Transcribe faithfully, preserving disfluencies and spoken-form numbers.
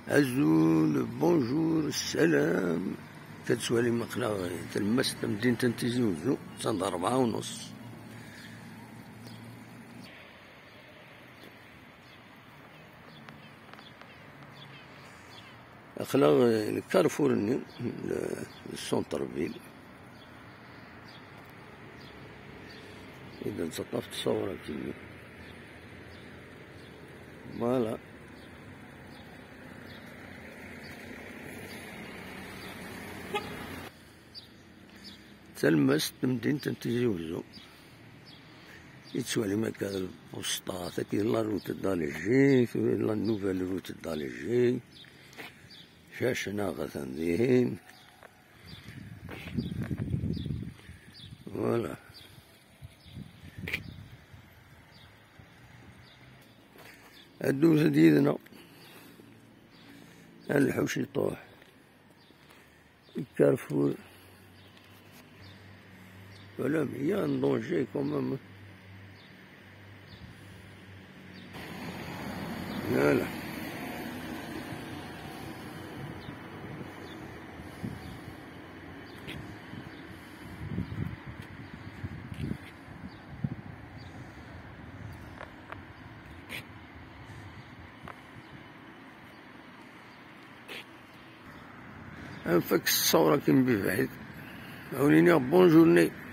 Azul, bonjour, salam. Ad twalim aql-aɣ tlemmast tamdint n Tizi Wezzu, d rebɛa u nus. Aql-aɣ lkarfur-nni, le, le centre-ville. I d-nettaṭṭaf ttṣawra-agi. Voilà. Talemmast n temdint n Tizi Wezzu. I tettwalim akka lbusṭa, tagi d la route d'Alger, tura d la nouvelle route d'Alger. Cacnaq atan dihin. Voilà. Ddut-d yid-neɣ. Ad nleḥḥu ciṭuḥ. Carrefour. Voilà, mais il y a un danger quand même. Voilà. Ad nfak ṣṣawra-agi mebɛid. Ad wen-iniɣ bonjour-nni.